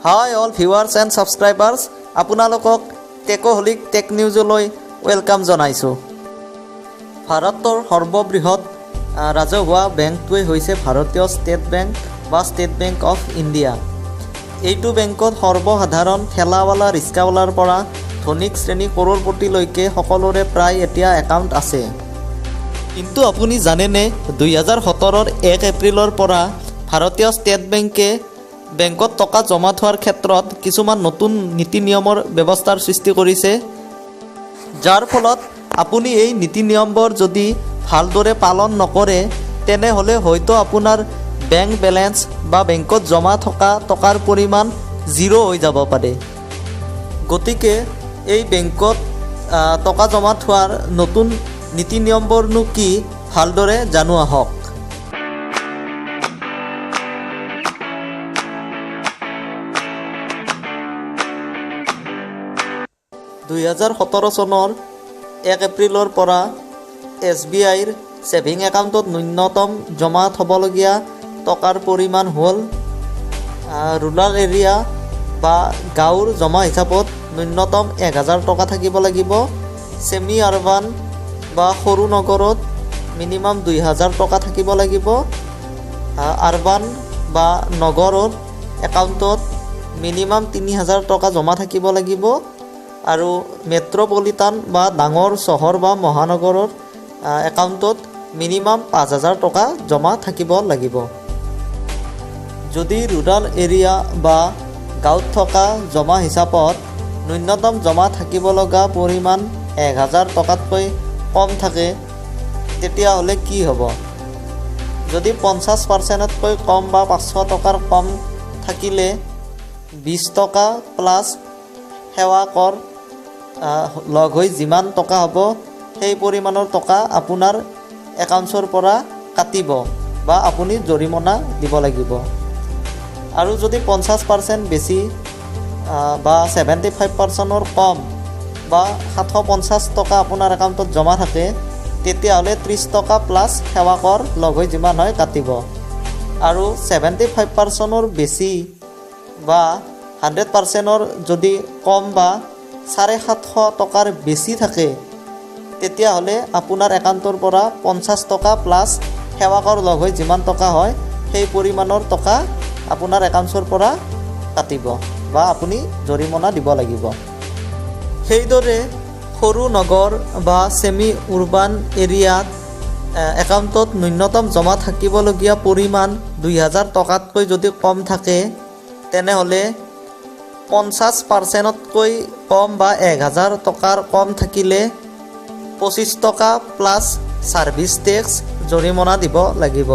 Hi all viewers and subscribers, আপোনালোকক টেকহলিক tech নিউজলৈ welcome জনাইছোঁ। ভাৰতৰ সৰ্ববৃহৎ ৰাজহুৱা বেংকটোৱেই হৈছে ভাৰতীয় ষ্টেট বেংক বা ষ্টেট বেংক অফ ইণ্ডিয়া। এইটো বেংকত সৰ্বসাধাৰণ ঠেলাৱালা, ৰিক্সাৱালাৰ পৰা ধনিক শ্ৰেণী কৰোৰপতিলৈকে সকলোৰে প্ৰায় এতিয়া একাউণ্ট আছে। কিন্তু আপুনি জানেনে, 2017ৰ 1 এপ্ৰিলৰ পৰা ভাৰতীয় ষ্টেট বেংকে বেংকত টকা জমা থোৱাৰ ক্ষেত্ৰত কিছুমান নতুন নীতি নিয়মৰ ব্যৱস্থাৰ সৃষ্টি কৰিছে, যাৰ ফলত আপুনি এই নীতি নিয়মবোৰ যদি ভালদৰে পালন নকৰে, তেনেহ'লে হয়তো আপোনাৰ বেংক বেলেঞ্চ বা বেংকত জমা থকা টকাৰ পৰিমাণ জিৰ' হৈ যাব পাৰে। গতিকে এই বেংকত টকা জমা থোৱাৰ নতুন নীতি নিয়মবোৰনো কি, ভালদৰে জানো আহক। 2017 চনৰ 1 এপ্ৰিলৰ পৰা এছ বি আইৰ ছেভিং একাউণ্টত ন্যূনতম জমা থ'বলগীয়া টকাৰ পৰিমাণ হ'ল, ৰুৰাল এৰিয়া বা গাঁৱৰ জমা হিচাপত ন্যূনতম 1000 টকা থাকিব লাগিব। ছেমি আৰবান বা সৰু নগৰত মিনিমাম 2000 টকা থাকিব লাগিব। আৰবান বা নগৰৰ একাউণ্টত মিনিমাম 3000 টকা জমা থাকিব লাগিব আৰু মেট্ৰ'পলিটান বা ডাঙৰ চহৰ বা মহানগৰৰ একাউণ্টত মিনিমাম 5000 টকা জমা থাকিব লাগিব। যদি ৰুৰাল এৰিয়া বা গাঁৱত থকা জমা হিচাপত ন্যূনতম জমা থাকিব লগা পৰিমাণ 1000 টকাতকৈ কম থাকে, তেতিয়াহ'লে কি হ'ব? যদি 50 পাৰ্চেণ্টতকৈ কম বা 500 টকাৰ কম থাকিলে 20 টকা প্লাছ সেৱা কৰ লগ হৈ যিমান টকা হ'ব, সেই পৰিমাণৰ টকা আপোনাৰ একাউণ্টছৰ পৰা কাটিব বা আপুনি জৰিমনা দিব লাগিব। আৰু যদি 50% বেছি বা 75 পাৰ্চেণ্টৰ কম বা 750 টকা আপোনাৰ একাউণ্টত জমা থাকে, তেতিয়াহ'লে 30 টকা প্লাছ সেৱা কৰ লগ হৈ যিমান হয় কাটিব। আৰু 75 পাৰ্চেণ্টৰ বেছি বা 100 পাৰ্চেণ্টৰ যদি কম বা 750 টকাৰ বেছি থাকে, তেতিয়াহ'লে আপোনাৰ একাউণ্টৰ পৰা 50 টকা প্লাছ সেৱা কৰ লগ হৈ যিমান টকা হয়, সেই পৰিমাণৰ টকা আপোনাৰ একাউণ্টছৰ পৰা কাটিব বা আপুনি জৰিমনা দিব লাগিব। সেইদৰে সৰু নগৰ বা ছেমি উৰবান এৰিয়াত একাউণ্টত ন্যূনতম জমা থাকিবলগীয়া পৰিমাণ 2000 টকাতকৈ যদি কম থাকে, তেনেহ'লে 50 পাৰ্চেণ্টতকৈ কম বা 1000 টকাৰ কম থাকিলে 25 টকা প্লাছ ছাৰ্ভিচ টেক্স জৰিমনা দিব লাগিব।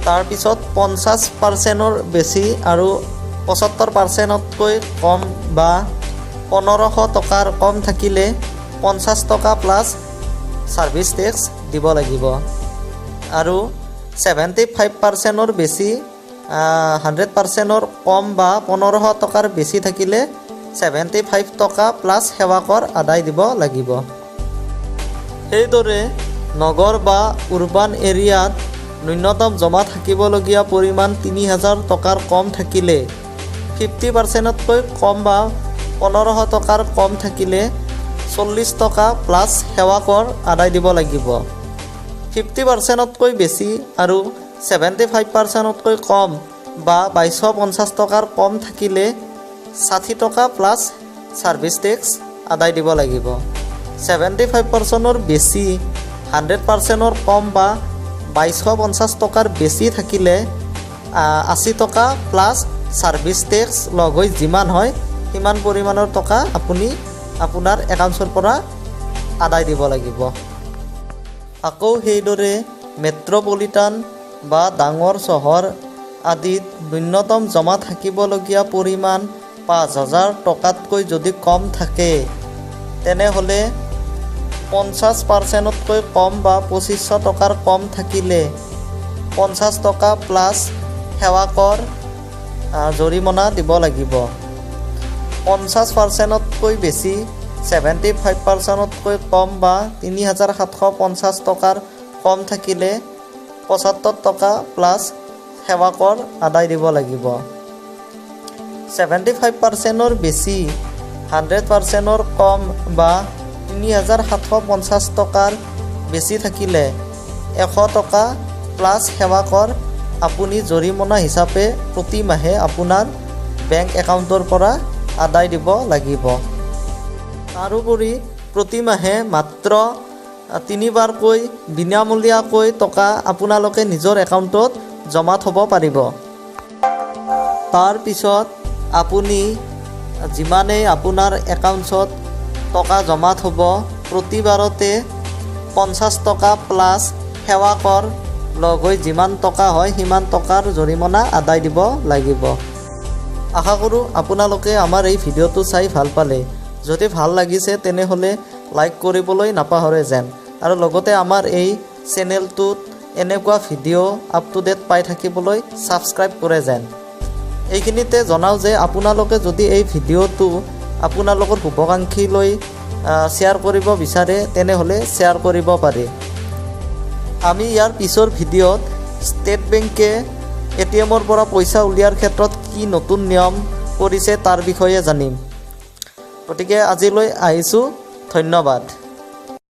তাৰপিছত 50 পাৰ্চেণ্টৰ বেছি আৰু 75 পাৰ্চেণ্টতকৈ কম বা 1500 টকাৰ কম থাকিলে 50 টকা প্লাছ ছাৰ্ভিচ টেক্স দিব লাগিব। আৰু 75 পাৰ্চেণ্টৰ বেছি, 100 পাৰ্চেণ্টৰ কম বা 1500 টকাৰ বেছি থাকিলে 75 টকা প্লাছ সেৱা কৰ আদায় দিব লাগিব। সেইদৰে নগৰ বা উৰবান এৰিয়াত ন্যূনতম জমা থাকিবলগীয়া পৰিমাণ 3000 টকাৰ কম থাকিলে 50 পাৰ্চেণ্টতকৈ কম বা 1500 টকাৰ কম থাকিলে 40 টকা প্লাছ সেৱা কৰ আদায় দিব লাগিব। 50 পাৰ্চেণ্টতকৈ বেছি আৰু 75 পাৰ্চেণ্টতকৈ কম বা 2250 টকাৰ কম থাকিলে 60 টকা প্লাছ ছাৰ্ভিচ টেক্স আদায় দিব লাগিব। 75 পাৰ্চেণ্টৰ বেছি, 100 পাৰ্চেণ্টৰ কম বা 2250 টকাৰ বেছি থাকিলে 80 টকা প্লাছ ছাৰ্ভিচ টেক্স লগ হৈ যিমান হয়, সিমান পৰিমাণৰ টকা আপুনি আপোনাৰ একাউণ্টছৰ পৰা আদায় দিব লাগিব। আকৌ সেইদৰে মেট্ৰ'পলিটান বা ডাঙৰ চহৰ আদিত ন্যূনতম জমা থাকিবলগীয়া পৰিমাণ 5000 টকাতকৈ যদি কম থাকে, তেনেহ'লে 50 পাৰ্চেণ্টতকৈ কম বা 2500 টকাৰ কম থাকিলে 50 টকা প্লাছ সেৱা কৰ জৰিমনা দিব লাগিব। 50 পাৰ্চেণ্টতকৈ বেছি, 75 পাৰ্চেণ্টতকৈ কম বা 3750 টকাৰ কম থাকিলে 75 টকা প্লাছ সেৱা কৰ আদায় দিব লাগিব। 75%ৰ বেছি, 100%ৰ কম বা 3750 টকাৰ বেছি থাকিলে 100 টকা প্লাছ সেৱা কৰ আপুনি জৰিমনা হিচাপে প্ৰতি মাহে আপোনাৰ বেংক একাউণ্টৰ পৰা আদায় দিব লাগিব। তাৰোপৰি প্ৰতিমাহে মাত্ৰ তিনিবাৰকৈ বিনামূলীয়াকৈ টকা আপোনালোকে নিজৰ একাউণ্টত জমা থ'ব পাৰিব। তাৰপিছত আপুনি যিমানেই আপোনাৰ একাউণ্টছত টকা জমা থ'ব, প্ৰতিবাৰতে 50 টকা প্লাছ সেৱা কৰ লগ হৈ যিমান টকা হয়, সিমান টকাৰ জৰিমনা আদায় দিব লাগিব। আশা কৰোঁ আপোনালোকে আমাৰ এই ভিডিঅ'টো চাই ভাল পালে। যদি ভাল লাগিছে, তেনেহ'লে লাইক কৰিবলৈ নাপাহৰে যেন আৰু লগতে আমাৰ এই চেনেলটোত এনেকুৱা ভিডিঅ' আপ টু ডেট পাই থাকিবলৈ ছাবস্ক্ৰাইব কৰে যেন। এইখিনিতে জনাওঁ যে আপোনালোকে যদি এই ভিডিঅ'টো আপোনালোকৰ শুভাকাংক্ষীলৈ শ্বেয়াৰ কৰিব বিচাৰে, তেনেহ'লে শ্বেয়াৰ কৰিব পাৰে। আমি ইয়াৰ পিছৰ ভিডিঅ'ত ষ্টেট বেংকে এ.টি.এমৰ পৰা পইচা উলিওৱাৰ ক্ষেত্ৰত কি নতুন নিয়ম কৰিছে, তাৰ বিষয়ে জানিম। গতিকে আজিলৈ আহিছোঁ, ধন্যবাদ।